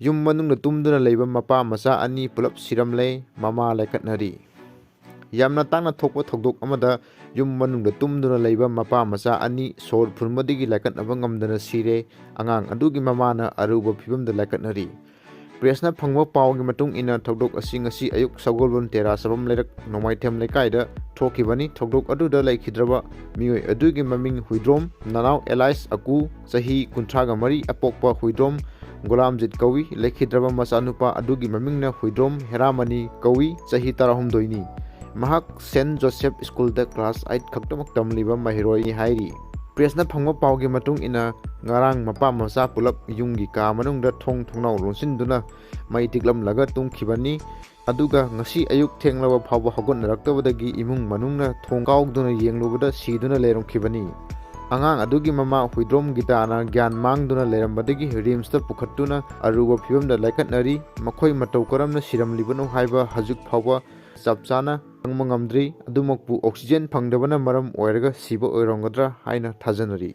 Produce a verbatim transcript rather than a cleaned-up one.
ꯌꯨꯝ ꯃꯅꯨꯡꯗ ꯇꯨꯝꯗꯨꯅ ꯂꯩꯕ ꯃꯄꯥ ꯃꯆꯥ ꯑꯅꯤ ꯄꯨꯂꯞ ꯁꯤꯔꯝꯂꯦ꯫ ꯃꯃꯥ ꯂꯥꯏꯀꯠꯅꯔꯤ꯫ ꯌꯥꯝꯅ ꯇꯥꯡꯅ ꯊꯣꯛꯄ ꯊꯧꯗꯣꯛ ꯑꯃꯗ ꯌꯨꯝ ꯃꯅꯨꯡꯗ ꯇꯨꯝꯗꯨꯅ ꯂꯩꯕ ꯃꯄꯥ ꯃꯆꯥ ꯑꯅꯤ ꯁꯣꯔ ꯐꯨꯟꯕꯗꯒꯤ ꯂꯥꯏꯀꯠꯅꯕ ꯉꯝꯗꯅ ꯁꯤꯔꯦ꯫ ꯑꯉꯥꯡ ꯑꯗꯨꯒꯤ ꯃꯃꯥꯅ ꯑꯔꯨꯕ ꯐꯤꯕꯝꯗ ꯂꯥꯏꯀꯠꯅꯔꯤ꯫ ꯄ꯭ꯔꯦꯁꯅ ꯐꯪꯕ ꯄꯥꯎꯒꯤ ꯃꯇꯨꯡ ꯏꯟꯅ, ꯊꯧꯗꯣꯛ ꯑꯁꯤ ꯉꯁꯤ ꯑꯌꯨꯛ ꯁꯒꯣꯜꯕꯟ ꯇꯦꯔꯥ ꯆꯥꯕꯝ ꯂꯩꯔꯛ ꯅꯣꯡꯃꯥꯏꯊꯦꯝ ꯂꯩꯀꯥꯏꯗ ꯊꯣꯛꯈꯤꯕꯅꯤ꯫ ꯊꯧꯗꯣꯛ ꯑꯗꯨꯗ ꯂꯩꯈꯤꯗ꯭ꯔꯕ ꯃꯤꯑꯣꯏ ꯑꯗꯨꯒꯤ ꯃꯃꯤꯡ ꯍꯨꯏꯗ꯭ꯔꯣꯝ ꯅꯅꯥꯎ ꯑꯦꯂꯥꯏꯁ ꯑꯀꯨ, ꯆꯍꯤ ꯀꯨꯟꯊ꯭ꯔꯥꯒ ꯃꯔꯤ, ꯑꯄꯣꯛꯄ ꯍꯨꯏꯗ꯭ꯔꯣꯝ ꯒꯨꯂꯥꯝꯖꯤꯠ ꯀꯧꯏ꯫ ꯂꯩꯈꯤꯗ꯭ꯔꯕ ꯃꯆꯥꯅꯨꯄꯥ ꯑꯗꯨꯒꯤ ꯃꯃꯤꯡꯅ ꯍꯨꯏꯗ꯭ꯔꯣꯝ ꯍꯦꯔꯥꯃꯅꯤ ꯀꯧꯏ, ꯆꯍꯤ ꯇꯔꯥꯍꯨꯝꯗꯣꯏꯅꯤ꯫ ꯃꯍꯥꯛ ꯁꯦꯟꯠ ꯖꯣꯁꯦꯐ ꯁ꯭ꯀꯨꯜꯗ ꯀ꯭ꯂꯥꯁ ꯑꯥꯏꯠ ꯈꯛꯇꯃꯛ ꯇꯝꯂꯤꯕ ꯃꯍꯩꯔꯣꯏꯅꯤ ꯍꯥꯏꯔꯤ꯫ ꯄ꯭ꯔꯦꯁꯅ ꯐꯪꯕ ꯄꯥꯎꯒꯤ ꯃꯇꯨꯡ ꯏꯟꯅ, ꯉꯔꯥꯡ ꯃꯄꯥ ꯃꯆꯥ ꯄꯨꯂꯞ ꯌꯨꯝꯒꯤ ꯀꯥ ꯃꯅꯨꯡꯗ ꯊꯣꯡ ꯊꯣꯡꯅꯥꯎ ꯂꯣꯟꯁꯤꯟꯗꯨꯅ ꯃꯩ ꯇꯤꯛꯂꯝꯂꯒ ꯇꯨꯝꯈꯤꯕꯅꯤ꯫ ꯑꯗꯨꯒ ꯉꯁꯤ ꯑꯌꯨꯛ ꯊꯦꯡꯂꯕ ꯐꯥꯎꯕ ꯍꯧꯒꯠꯅꯔꯛꯇꯕꯗꯒꯤ ꯏꯃꯨꯡ ꯃꯅꯨꯡꯅ ꯊꯣꯡ ꯀꯥꯎꯗꯨꯅ ꯌꯦꯡꯂꯨꯕꯗ ꯁꯤꯗꯨꯅ ꯂꯩꯔꯝꯈꯤꯕꯅꯤ꯫ ꯑꯉꯥꯡ ꯑꯗꯨꯒꯤ ꯃꯃꯥ ꯍꯨꯏꯗ꯭ꯔꯣꯝ ꯒꯤꯇꯥꯅ ꯒ꯭ꯌꯥꯟ ꯃꯥꯡꯗꯨꯅ ꯂꯩꯔꯝꯕꯗꯒꯤ ꯔꯤꯝꯁꯇ ꯄꯨꯈꯠꯇꯨꯅ ꯑꯔꯨꯕ ꯐꯤꯕꯝꯗ ꯂꯥꯏꯀꯠꯅꯔꯤ꯫ ꯃꯈꯣꯏ ꯃꯇꯧ ꯀꯔꯝꯅ ꯁꯤꯔꯝꯂꯤꯕꯅꯣ ꯍꯥꯏꯕ ꯍꯧꯖꯤꯛ ꯐꯥꯎꯕ ꯆꯞ ꯆꯥꯅ ꯈꯪꯕ ꯉꯝꯗ꯭ꯔꯤ꯫ ꯑꯗꯨꯃꯛꯄꯨ ꯑꯣꯛꯁꯤꯖꯦꯟ ꯐꯪꯗꯕꯅ ꯃꯔꯝ ꯑꯣꯏꯔꯒ ꯁꯤꯕ ꯑꯣꯏꯔꯝꯒꯗ꯭ꯔꯥ ꯍꯥꯏꯅ ꯊꯥꯖꯅꯔꯤ꯫